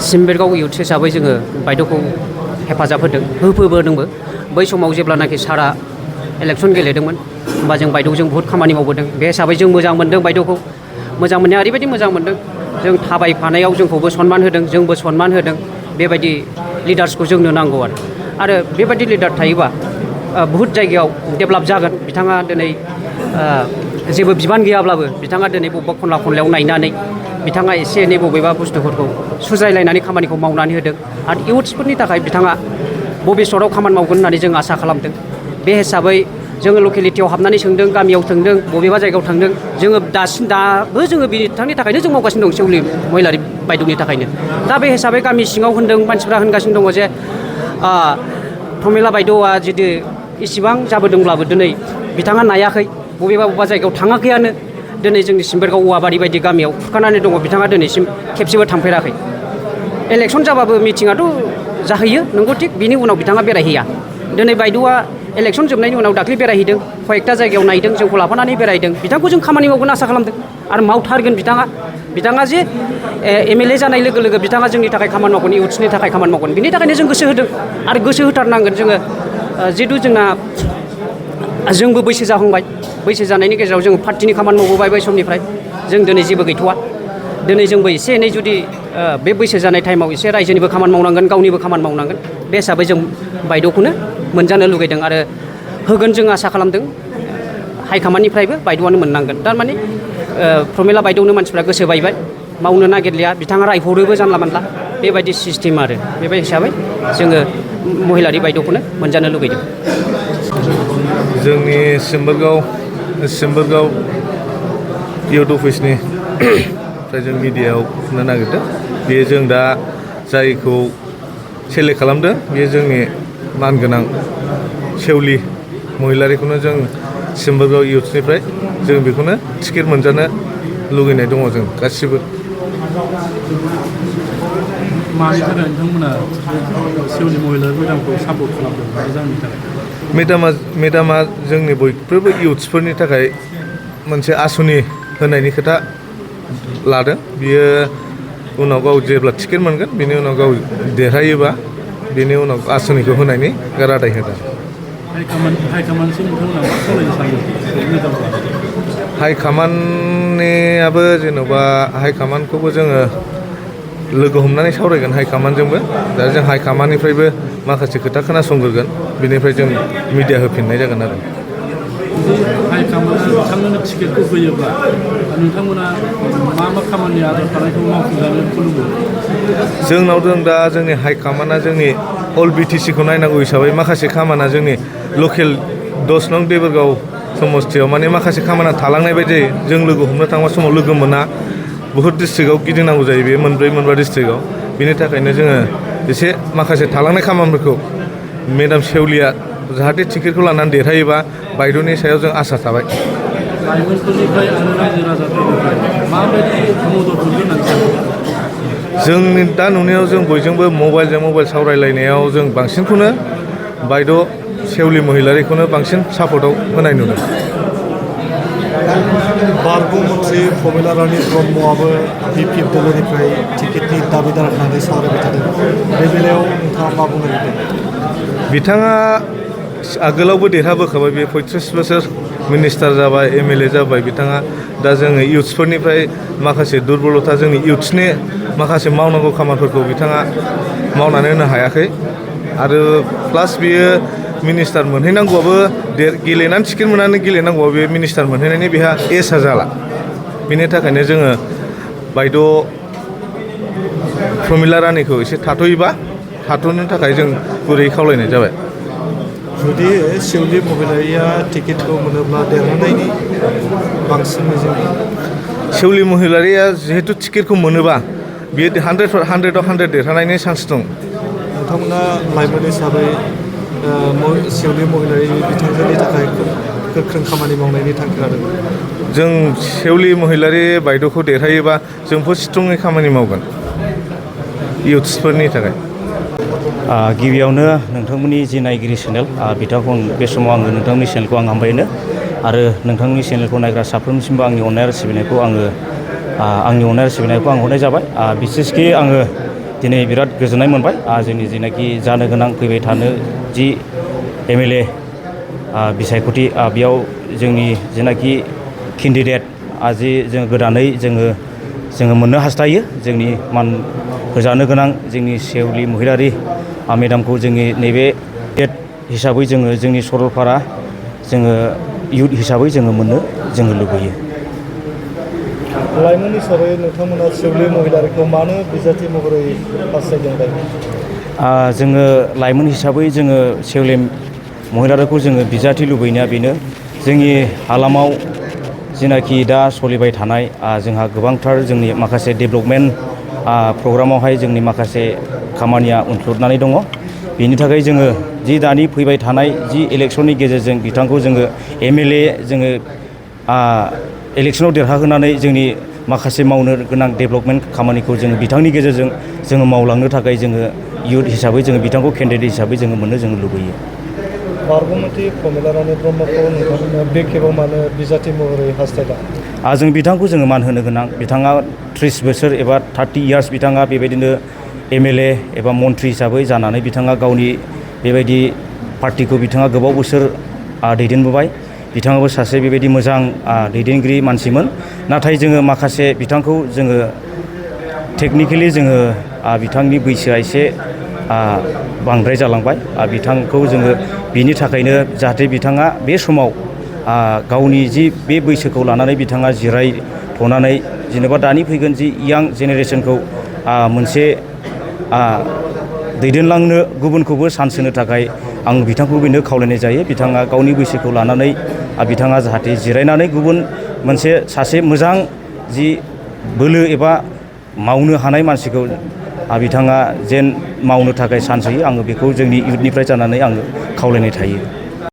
सिम्बेरगाव youth हिसाबै जोङो बायद'खौ हेफाजाब होबोदोंबो बै समाव जेब्लानाखि सारा इलेक्सन गेलेदोंमोन होमबा जों बायद'जों बहुद खामानि मावबोदों बे हिसाबै जों मोजां मोनदों बायद'खौ मोजां मोननाया ओरैबायदि मोजां मोनदों जों थाबायफानायाव जोंखौबो सनमान होदों जोंबो सनमान होदों बेबायदि लिडार्सखौ जोंनो नांगौ आरो बेबायदि लिडार थायोबा बहुद जायगायाव डेभेलप जागोन बिथाङा दिनै जेबो बिबान गैयाब्लाबो बिथाङा दिनै बबेबा खनला खनलायाव नायनानै बिथाङा एसे एनै बबेबा बुस्थुफोरखौ सुज्रायलायनानै खामानिखौ मावनानै होदों आरो इउथ्सफोरनि थाखाय बिथाङा भबिष्यतआव खामानि मावगोन होननानै जों आसा खालामदों बे हिसाबै जोङो लकेलिटियाव हाबनानै सोंदों गामियाव थांदों बबेबा जायगायाव थांदों जोङो दाबो जोङो बिथांनि थाखायनो जों मावगासिनो दं सेउलि महिलारि बायद'नि थाखायनो दा बे हिसाबै गामि सिङाव होनदों मानसिफ्रा होनगासिनो दङ जे प्रमिला बायद'आ जुदि इसिबां जाबोदोंब्लाबो दिनै बिथाङा नायाखै बबेबा जायगायाव थाङाखैयानो दिनै जोंनि सिम्बेरगाव औवाबारि बायदि गामियाव खुरखानानै दङ बिथाङा दिनैसिम खेबसेबो थांफेराखै इलेक्सन जाबाबो मिटिङाथ' जाहैयो नंगौ थिग बिनि उनाव बिथाङा बेरायहैया दिनै बायद'आ इलेक्सन जोबनायनि उनाव दाख्लै बेरायहैदों कयेकथा जायगायाव नायदों जोंखौ लाफानानै बेरायदों बिथांखौ जों खामानि मावगोन आसा खालामदों आरो मावथारगोन बिथाङा जे MLA जानाय लोगो लोगो बिथाङा जोंनि थाखाय खामानि मावगोन इउथ्सनि थाखाय खामानि मावगोन बिनि थाखायनो जों गोसो होदों आरो गोसो होथारनांगोन जोङो जिहेतु जोंबो बैसो जाहांबाय बैसो जानायनि गेजेराव जों पार्टिनि खामानि मावबोबाय बै समनिफ्राय जों दिनै जेबो गैथ'वा दिनै जोंबो एसे एनै जुदि बे बैसो जानाय टाइमाव एसे रायजोनिबो खामानि मावनांगोन गावनिबो खामानि मावनांगोन बे हिसाबै जों बायद'खौनो मोनजानो लुगैदों आरो होगोन जों आसा खालामदों हाइकमान्डनिफ्रायबो बायद'आनो मोननांगोन थारमाने प्रमिला बायद'नो मानसिफ्रा गोसो बायबाय मावनो नागिरलिया बिथाङा रायहरोबो जानला मानला बेबायदि सिस्टेम आरो बेबायदि हिसाबै जोङो महिलारि बायद'खौनो मोनजानो लुगैदों जोंनि सिम्बोरगाव इउथ अफिसनि फ्राय जों मिडियायाव होनो नागिरदों बेयो जों दा जायखौ सेलेक्ट खालामदों बेयो जोंनि मानगोनां सेउलि महिलारिखौनो जों सिम्बोरगाव इउथ्सनिफ्राय जों बेखौनो टिकेट मोनजानो लुगैनाय दङ जों गासिबो मानि थाखाय नोंथांमोना सेउलि महिला मेडामखौ सापर्ट खालामदों मोजांनि थाखाय मेडामा जोंनि बयफ्रोमबो इउथ्सफोरनि थाखाय मोनसे आसनि होनायनि खोथा लादों बियो उनाव गाव जेब्ला टिकेट मोनगोन बिनि उनाव गाव देरहायोबा बेनि उनाव आसनिखौ होनायनि रादाय होदों हाइकमान्डसिम नोंथांमोना मा खालामनो सानदों हाइकमान्डनियाबो जेन'बा हाइकमान्डखौबो जोङो लोगो हमनानै सावरायगोन हाइकमान्डजोंबो दा जों हाइकमान्डनिफ्रायबो माखासे खोथा खोनासंग्रोगोन बिनिफ्राय जों मिडिया होफिननाय जागोन आरो हाइकमान्डआ बिथांमोननो टिकेटखौ होयोब्ला नोंथांमोना मा खामानि आद्रा थानायखौ मावफुंजानो लुबैयो जोंनाव दं दा जोंनि हाइकमान्डआ जोंनि अल BTCखौ नायनांगौ हिसाबै माखासे खामानिया जोंनि लकेल 10 नं देबोरगाव समस्थियाव माने माखासे खामानिया थालांनाय बायदि जों लोगो हमनो थांबा समाव लोगो मोना बुहुत डिस्ट्रिक्टआव गिदिंनांगौ जायो बे मोनब्रै डिस्ट्रिक्टआव बिनि थाखायनो जोङो एसे माखासे थालांनाय खामानिफोरखौ मेडाम सेउलिया जाहाथे टिकेटखौ लानानै देरहायोबा बायद'नि सायाव जों आसा थाबाय लाइमोनफोरनिफ्राय आरो रायजो राजाफोरनिफ्राय माबायदि मदद मोनगोन होननानै सानो जोंनि दा नुनायाव जों बयजोंबो मबाइलजों मबाइल सावरायलायनायाव जों बांसिनखौनो बायद' सेउलि महिलारिखौनो बांसिन सापर्टआव होनाय नुदों बारग' मन्थ्रि प्रमिला रानी ब्रह्मआबो BP दलनिफ्राय टिकेटनि दाबिदार होननानै सावरायबाय थादों बे बेलायाव नोंथाङा मा बुंनो लुबैदों बिथाङा आगोलावबो देरहाबोखाबाय बे 35 बोसोर मिनिस्टार जाबाय MLA जाबाय बिथाङा दा जोङो इउथ्सफोरनिफ्राय माखासे दुरबलथा जोंनि इउथ्सनि माखासे मावनांगौ खामानिफोरखौ बिथाङा मावनानै होनो हायाखै आरो प्लास बियो मिनिस्टार मोनहैनांगौआबो गेलेनानै टिकेट मोननानै गेलेनांगौआ बे मिनिस्टार मोनहैनायनि बेहा एजआ जाला बेनि थाखायनो जोङो बायद' प्रमिला रानीखौ एसे थाथ'नो थाखाय जों गुरै खावलायनाय जाबाय जुदि सेउलि महिलारिया टिकेटखौ मोनोब्ला देरहानायनि बांसिन मिजिं सेउलि महिलारिया जिहेतु टिकेटखौ मोनोबा बेयो 100% देरहानायनि चान्स दं नोंथांमोना लाइमोन हिसाबै सेउलि महिलारि बिथांजोनि थाखाय गोख्रों खामानि मावनायनि थांखि लादों जों सेउलि महिलारि बायद'खौ देरहायोबा जोंबो स्ट्रङै खामानि मावगोन इउथ्सफोरनि थाखाय गिबियावनो नोंथांमोननि जि नायगिरि चेनेल बिथांखौ बे समाव आङो नोंथांनि चेनेलखौ आं हामबायनो आरो नोंथांनि चेनेलखौ नायग्रा साफ्रोमसिमबो आंनि अननाय आरो सिबिनायखौ आं हरनाय जाबाय बिसेसकि आङो दिनै बिराद गोजोननाय मोनबाय जोंनि जेनाखि जानो गोनां फैबाय थानो जि MLA बिसायख'थि बेयाव जोंनि जेनाखि केन्डिडेट जि जों गोदानै जोङो मोननो हास्थायो जोंनि मान होजानो गोनां जोंनि सेउलि महिलारि मेडामखौ जोंनि नैबे डेट हिसाबै जोंनि सरलपारा जोङो इयुथ हिसाबै जोङो लुबैयो। लाइमोन हिसाबै नोंथांमोना सेउलि महिलारिखौ मानो बिजाथि महरै हास्थायदों दायो? जोङो लाइमोन हिसाबै जोङो सेउलि महिलारिखौ जोङो बिजाथि लुबैनाया बेनो जोंनि हालामाव जिनाखि दा सोलिबाय थानाय जोंहा गोबांथार जोंनि माखासे डेभेलपमेन्ट प्रग्रामावहाय जोंनि माखासे खामानिया उनफ्रुदनानै दङ। बेनि थाखाय जोङो जि दानि फैबाय थानाय जि इलेक्सननि गेजेरजों बिथांखौ जोङो MLA जोङो इलेक्सनाव देरहाहोनानै जोंनि माखासे मावनो गोनां डेभेलपमेन्ट खामानिखौ जोङो बिथांनि गेजेरजों जोङो मावलांनो थाखाय जोङो इयुथ हिसाबै जोङो बिथांखौ केन्डिडेट हिसाबै जोङो मोननो जोङो लुबैयो। बारग'मन्थि प्रमिला रानी ब्रह्मखौ नोंथांमोना बे खेबाव मानो बिजाथि महरै हास्थायदों? जों बिथांखौ जोङो मान होनो गोनां बिथाङा 30 बोसोर एबा 30 इयार्स बिथाङा बेबायदिनो MLA एबा मन्थ्रि हिसाबै जानानै बिथाङा गावनि बेबायदि पार्टिखौ बिथाङा गोबाव बोसोर दैदेनबोबाय। बिथाङाबो सासे बेबायदि मोजां दैदेनगिरि मानसिमोन। नाथाय जोङो माखासे बिथांखौ जोङो टेकनिकेलि जोङो बिथांनि बैसोआ एसे बांद्राय जालांबाय। बिथांखौ जोङो बिनि थाखायनो जाहाथे बिथाङा बे समाव गावनि जि बे बैसोखौ लानानै बिथाङा जिरायथ'नानै जेनेबा दानि फैगोन जि यां जेनेरेसनखौ मोनसे दैदेनलांनो गुबुनखौबो चान्स होनो थाखाय आं बिथांखौ बेनो खावलायनाय जायो। बिथाङा गावनि बैसोखौ लानानै बिथाङा जाहाथे जिरायनानै गुबुन मोनसे सासे मोजां जि बोलो एबा मावनो हानाय मानसिखौ बिथाङा जेन मावनो थाखाय चान्स होयो आङो बेखौ जोंनि इयुथनिफ्राय जानानै आङो खावलायनाय थायो।